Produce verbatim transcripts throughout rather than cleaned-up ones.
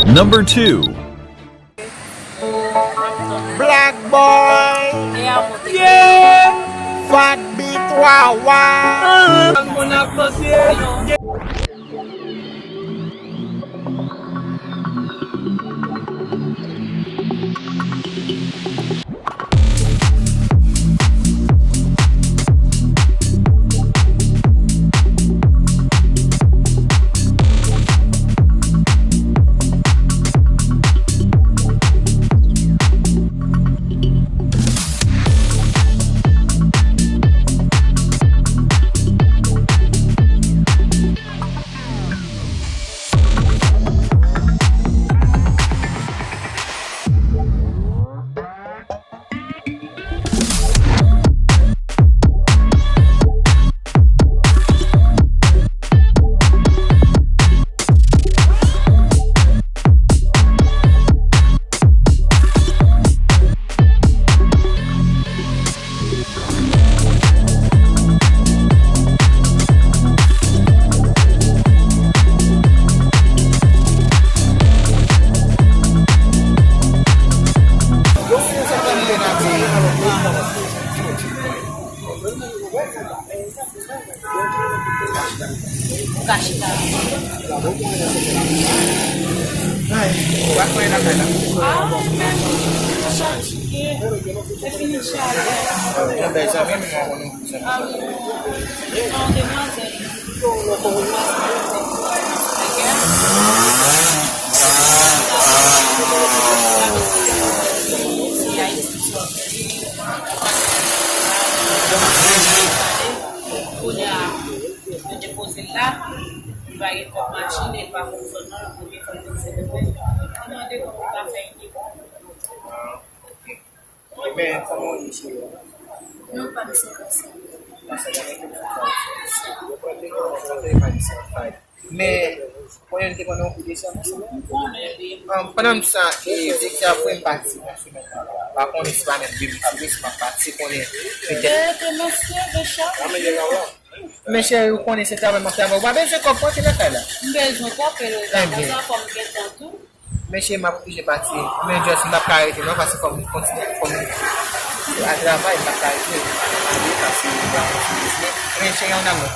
Number two. Black boy, yeah, fat bitch, wawa. Ou ka chita. Ay, ou pa kwè lakay la. Ah, men, fatige. Epi chalè. Yon bèl zanmi, men mwen konnen zanmi. Ah, wi. Non, demwazèl. Kounye a, yo depoze l la, li pa gen kòb machin, e li pa konn zòn nan, premye fwa l vin Sendomeng. Li mande kòman l ka fè ede. Ah, ok. Men kòman w ye, cheri? Non, pa m se konsa. Konsa, gade kòman sa fè. Yo pran de kòb, sa fè pa di sa fè. Men, konnen nou te konnen yon kou de san konsa. M konnen, wi. An, pandan m sa, e, Viktè ap voye m pati nan semèn nan. M pa konnen si pa menm demen, si m ap pati, konnen petèt. E, te mesye, de chan. Men cheri, ou konnen se travay m ap travay. Ou pa bezwen kòb pou antre lakay la? M bezwen kòb, men konsa fò m gen tan tou. Men cheri, m ap oblije pati. Men just, m p ap ka rete non, paske fò m kontinye, fò m al travay, m p ap ka rete. Wi, paske m ap kontinye. Men cheri, ann ale.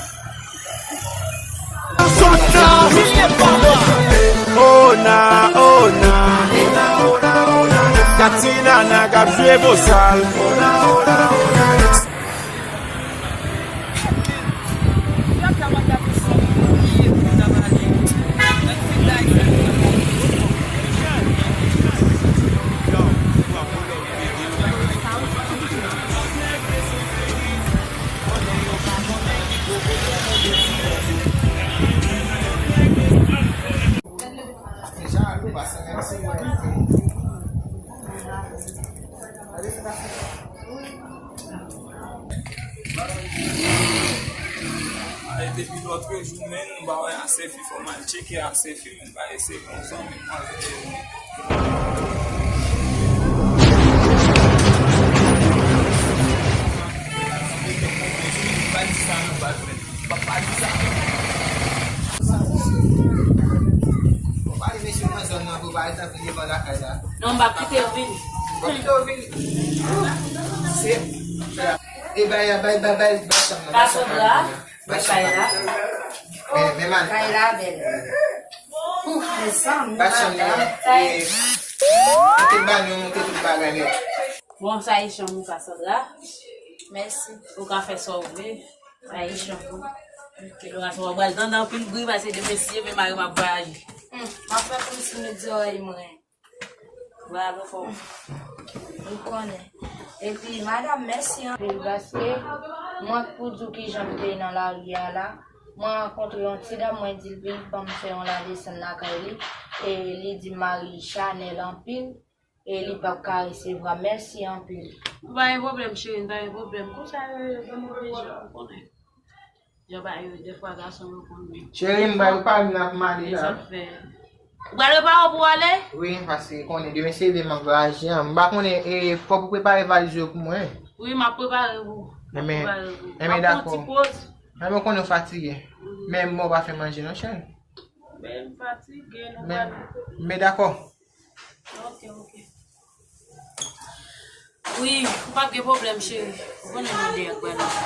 Ona, ona, Katinana k ap jwe bosal. Ay, depi lòtrejou, men, nou pa wè Asefi, fò m al tcheke Asefi, men, pa eseye konsa, men, mwen. Pa di sa nan baz, men. Pa di sa. Bon, pa di mesye nan zòn nan, pou pa resantre devan lakay la. Non, m p ap kite w vini. M p ap kite w vini. Se, e bay, bay, bay, bay, bay chanm nan, bay chanm nan. Kay la. Men, men man. Kay la bèl. Ouf, mezanmi, bay chanm nan. Moute ban nou, moute tout bagay nèt. Bon, sa e chanm ou, Cassandra. Mèsi. Ou ka fè sa w vle. Sa e chanm ou. Dekorasion w ap pral tande anpil bri, paske demen si Dye vle mari m ap vwayaje. Hmm, m ap fè kòmsi nou di oray mwen. Bravo, fò. Ou konnen. Epi, madanm, mèsi anpil, paske mwen k pou di w kijan m te ye nan lari a la, mwen rankontre yon ti dam, mwen di l vin ban m fè yon ladesann lakay li, e li di m mari Chanèl anpil, e li p ap ka resevwa. Mèsi anpil. Pa gen pwoblèm, cheri, pa gen pwoblèm. Konsa yo ye, yo move jan, ou konnen. Jan bagay yo, dèfwa gason yo konn vin. Cheri, m pral prepare m la pou m ale la. E sa k fè? Ou pral prepare w pou w ale? Wi, paske konnen demen se leve m ap vwayaje an. M pa konnen, e, fòk ou prepare valiz yo pou mwen. Wi, m ap prepare pou ou. M ap prepare pou ou. M ap pran ti poz. Enben, dakò. Enben, ou konnen w fatige. Wi. Men m pa fè manje non, cheri. Men m fatige, nou pral. Men dakò. Ok, ok. Wi, ou p ap gen pwoblèm, cheri. Ou konnen nou de ak Guadeloupe.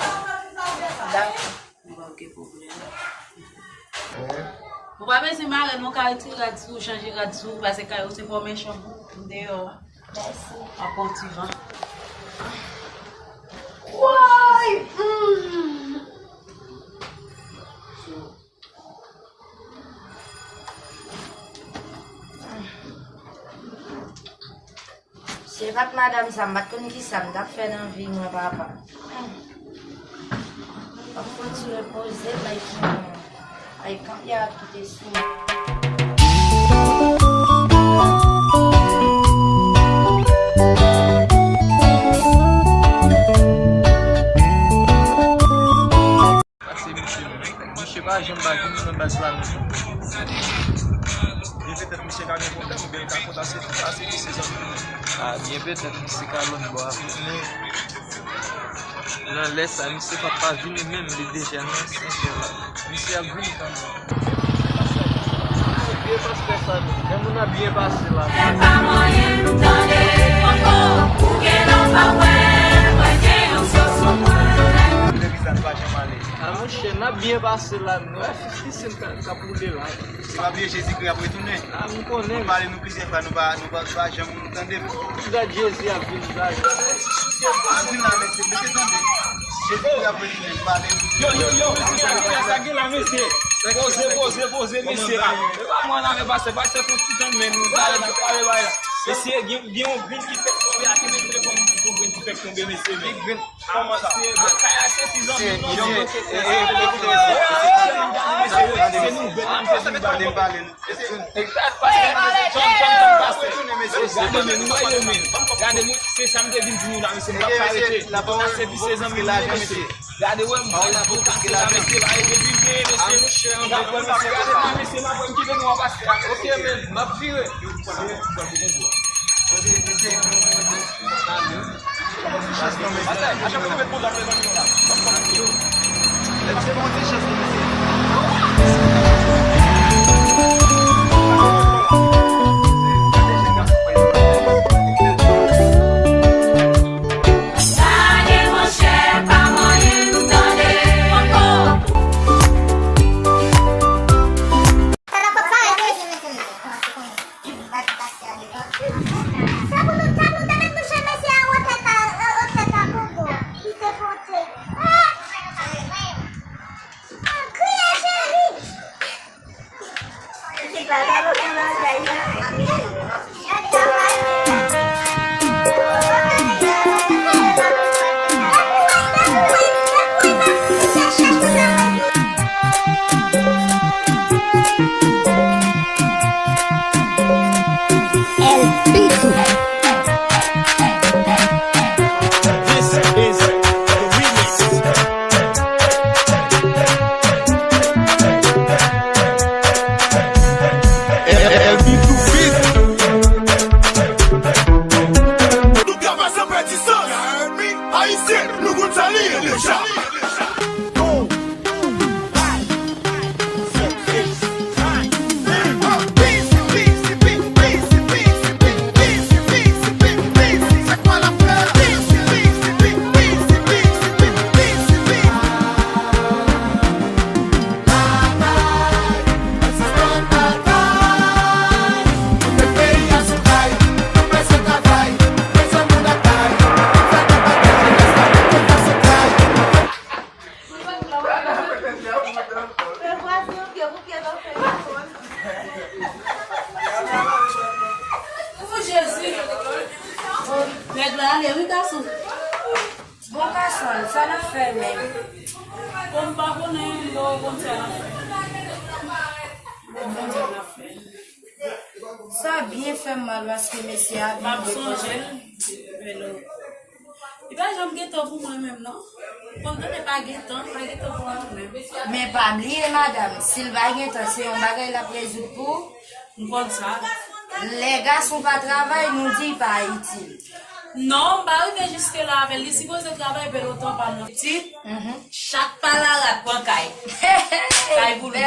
Dakò. Nou p ap gen pwoblèm. Ou pa bezwen mare, nou ka retire rad sou ou, chanje rad sou ou, pase kay ou se fò mechan pou deyò a. Mèsi. Ap pran ti van. Woy! Mm. Si se pa t madanm sa, m pa t konn kisa m t ap fè nan vi mwen, papa. Fòk fouti repoze, bay ki bay kanpe ap kite sou mwen. Pase misye menm. Misye pa janm pa vini nan baz la menm. Byen petèt misye ka gen pwoblèm oubyen li ka kont ase, ase ki se zanmi li. A, byen petèt misye ka lòt bò a. Men nan lè sa, misye p ap pa vini menm, li deja nan sentè la. Misye ap vini kanmenm. Byen pastè sa, men moun nan byen pase la. Fè pa manyen m tande, poko, ou gen lè w pa wè, mwen gen yon sou sou mwen. Legliz la, nou pa janm ale. A, monchè, n ap byen pase la, nou wè fifti Cent k ap, k ap woule la. Se pa bliye Jezikri ap retounen. A, m konnen. Nou pale nou plizyè fwa, nou pa, nou pa, nou pa janm tande l. Gad Jezi ap vin, gad. Ap vin la, mesye, mesye, tande. Jezikri ap retounen, m pale nou. Yo, yo, yo, mesye, sa gen la, sa gen la, mesye. Poze, poze, poze, mesye, la. E pa mwen la, men pastè, pastè, fè yon ti tan, men nou pale, nou pale, pale la. Mesye, gen, gen yon grenn ki fèk tonbe, a, ki mete fòm yon grenn ki fèk tonbe, mesye, men. Kòman sa? Kay a se ti zanmi nou. Se nouvèl la, m te vin ba nou. Gade, men, nou wè yo, men. Gade, men, se sa m te vin di nou la, mesye, m p ap ka rete. N ap sèvi se zanmi nou, mesye. Gade, wè, m pral tou kase la, mesye, ba, e depi m veye, mesye. Gade, mesye, gade, mesye, m ap wè m kite nou an pase la, mesye. Ok, men, m ap vire. Gade, monchè, pa manyen m tande ankò. Sa pou nou, sa pou nou te met mouche mesye a wotè pa, wotè pa Kongo, ki te pote. Ah! Kriye cheri! Ki pa ka lòt nan bagay la. El Pitou. This is the remix. El Pitou Beat. Nou travay san pèdi sans. Ayisyen, nou konn sa li ye deja. Ou Jezi! Nèg la ale wi gason. Bon gason, sa n ap fè menm? Bon, m pa konnen, m pa konn sa n ap fè. M pa konn sa n ap fè. Sa byen fè m mal paske mesye a vin. M ap sonje l, men non. Li pa janm gen tan pou mwen menm, non. Konn tande pa gen tan, pa gen tan pou mwen menm. Men pa bliye, madanm, si l pa gen tan, se yon bagay l ap rezoud pou ou. M konn sa. Lè gason pa travay, nou di l pa itil. Non, m pa rive jiske la avè l. Li sipoze travay, bèl otan pa mwen. Ti, mhm, chat pa la rat pran kay. Kay pou li.